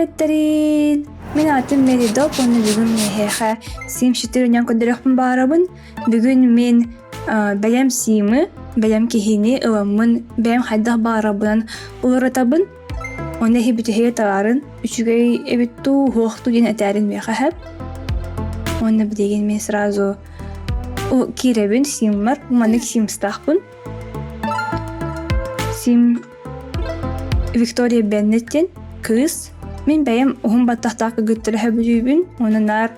Приветтерин! Мин аатым Меридоп уонна бүгүн эһиэхэ симщиттэр үнэн көрдөрүөхпүн баарабын. Бүгүн мин бэлэм симы, бэлэм киһини ыламмын бэйэм хайдах баарабынан уларытабын. Уонна эһи бүтэһигэ таҕарын үчүгэй эбит дуу, суох дуу диэн этээрин миэхэ сөп. Уонна билигин мин сразу киирэбин симмар, маннык симстаахпын. Сим Виктория Беннет диэн кыыс. Мин бэйэм уһун баттахтаах кыргыттары сөбүлүүбүн уонна наар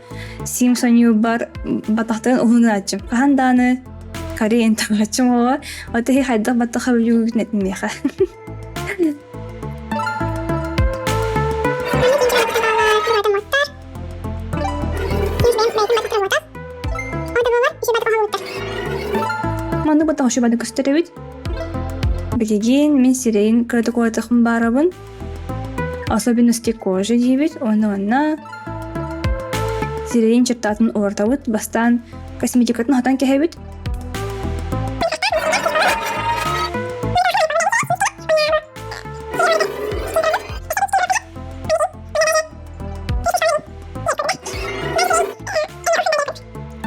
Симс оонньуурбар баттахтарын уһун гынааччым. Хаһан даҕаны Корея интонааччым оҕо. Оттон иһи хайдах баттах сөбүлүүгүн этин миэхэ. Маннык баттах үчүгэйдик көстөр эбит. Билигин мин сирэйин кыратык уларытыахпын баарабын. Особенности кожи диибит уонна манна сирэйин чертатын уларытабыт. Бастаан косметикатын хатан кэһэбит.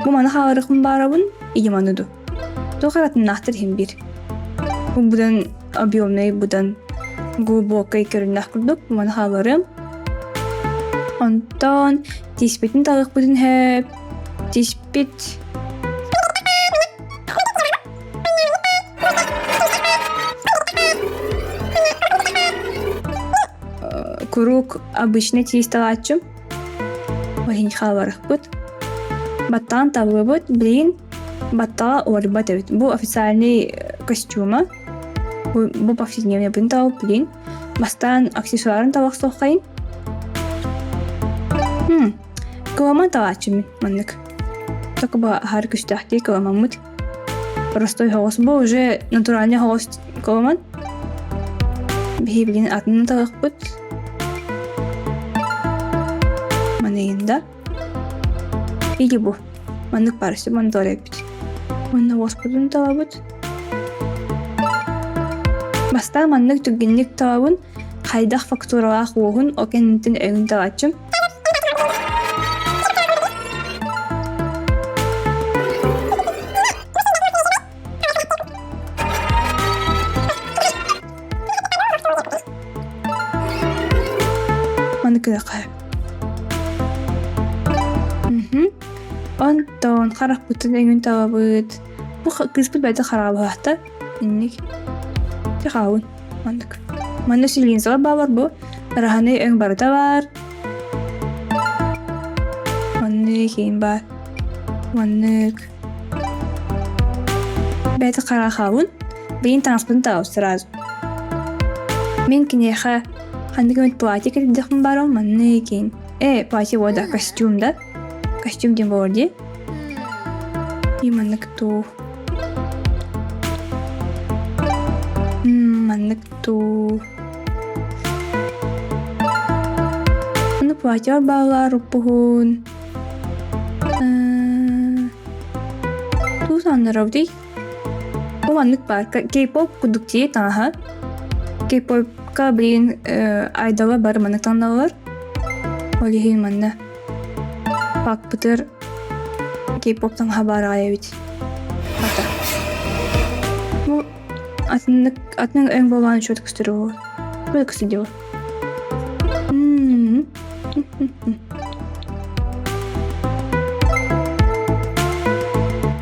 Бу маны хааларыхпын баарабын, или маны ду. Туох аратыннаахтар иһин биир. Бу будан объемный будан глубокай көрүннэх курдук маны хааларым. Онтон тииспитин талыахпытын сөп. Тииспит Куруук обычный тиис талааччым. Ол иһин хаалларыахпыт. Баттаҕын таллыбыт, билигин баттаҕа уларыйбат эбит. Бу официальный костюма. Бу, бу повседневныйбын талып билигин. Бастаан аксессуарын тала охсуоххайын. Хм, кыламан талааччым маннык. Только бу аһары күстээхтии кыламаммыт. Простой соҕус. Бу уже натуральный соҕус кыламан. Биһи билигин атынын талыахпыт. Маныйын да. Или бу. Маннык баар өссө маны эппит. Уонна уоспутун талабыт. Бастаан маннык түргэнник талабын. Хайдах фактуралаах уоһун ол кэнниттэн өҥүн талааччым. Маны кыахха. Онтон харахпытын өҥүн талабыт. Бу кыыспыт бэйэтэ хараабыһахта. Инник. Хаабын. Маннык. Манна линзалар баалар бу. Ыраһаны өҥ барыта баар. Маннык иин баар. Маннык. Бэйэтэ хараахаабын. Билин таҥаспын таҕыс сразу. Мин киниэхэ ханнык эмит платье кэтэрдэхпин баарым маннык иин. Э, платье буолда, костюм да? Костюм диэн буолар дии. И маннык туу. Маннык туу. Аны платье баалар уппуһун. Туу саннарабытый? Бу маннык баар. Кей-поп курдук дии таҥаһа. Кей-попка билигин айдала бары маннык таҥналлар. Ол иһин манна Пакпытыр кей-поп таҥаһа баар аҕай эбит. Хата. Бу атыннык атын өҥ буолаан үчүгэй көстөр буолуо. Бу көстөр дии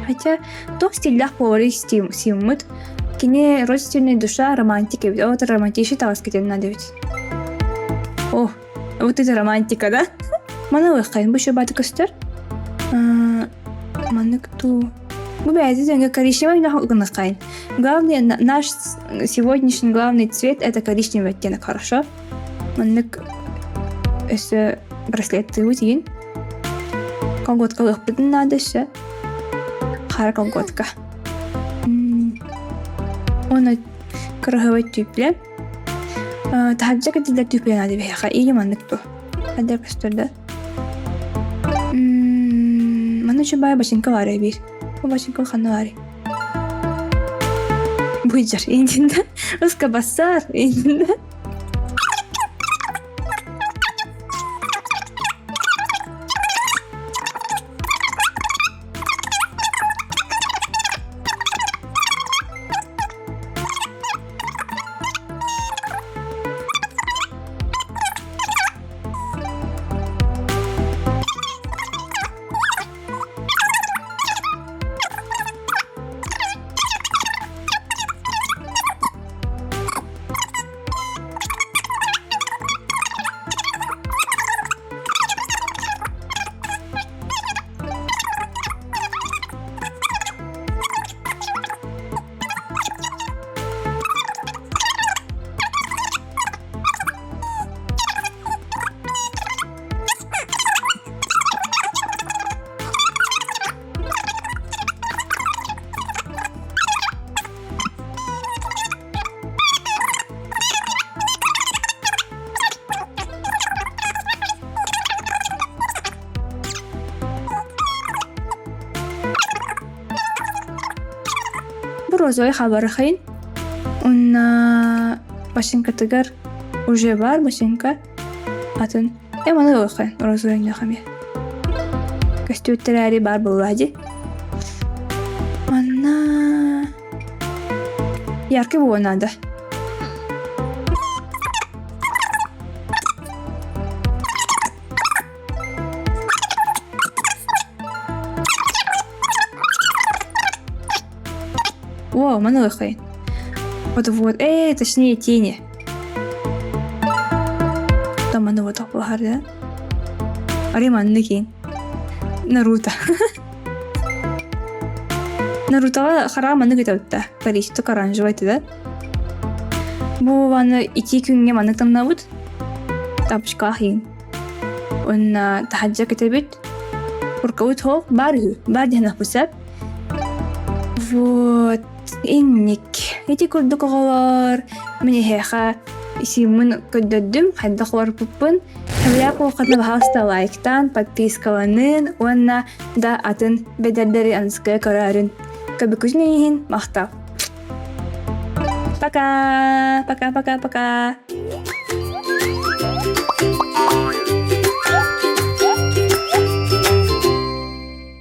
Хотя туох стиллээх буоларый симмыт. Кини родственный душа романтик эбит. Ол романтичный таҕыс кэтэн надо эбит. О, Вот это романтика, да? Маны ылыаххайын бу баты көстөр. Маннык туу. Бу бэйэтэ тэҥэ коричневый гыныххайын. Главный наш сегодняшний главный цвет это коричневый оттенок, хорошо? Маннык өссө браслеттыыбыт иин. Колготка ылыахпытын наада өссө. Хара колготка. Уонна кыраһыбай түүплэ. Таһырдьа кэтиллэр түүпүйэ наада биһиэхэ или маннык дуо? Хайдах көстөр да? Манна үчүгэй бачыҥка баар эбиир. Бу бачыҥка ханна баарый? Быдьар интинде. Ыска бассар интинде. розовай хабарахайын. Уонна машинкатыгар уже бар машинка атын. Э маны ылыаххайын розовай өҥнөөх эмиэ. Көстүбүттэрээри баар буоллаа дии. Манна яркий буолуон наада. О, маны ылыаххайын. Вот вот, э, точнее тени. Там маны вот баһар да. Ари манны киин. Наруто. Нарутоҕа хараҕа маннык ыытабыт Париж оранжевый да. Бу ваны ити күҥҥэ маннык таҥнабыт. Тапочкалаах иин. Уонна таһырдьа кэтэбит. Куркабыт суох баар үһү. Баар диэн сөп. Вот инник. Ити курдук оҕолор мин эһиэхэ сииммин көрдөрдүм, хайдах олорбуппун. Сөбүлээх буолхатына баһаалыста лайктаан, подпискаланын уонна да атын бэдэрдэри аныскыга көрөөрүн. Көбүкүтүн иһин махтал. Пока! Пока-пока-пока!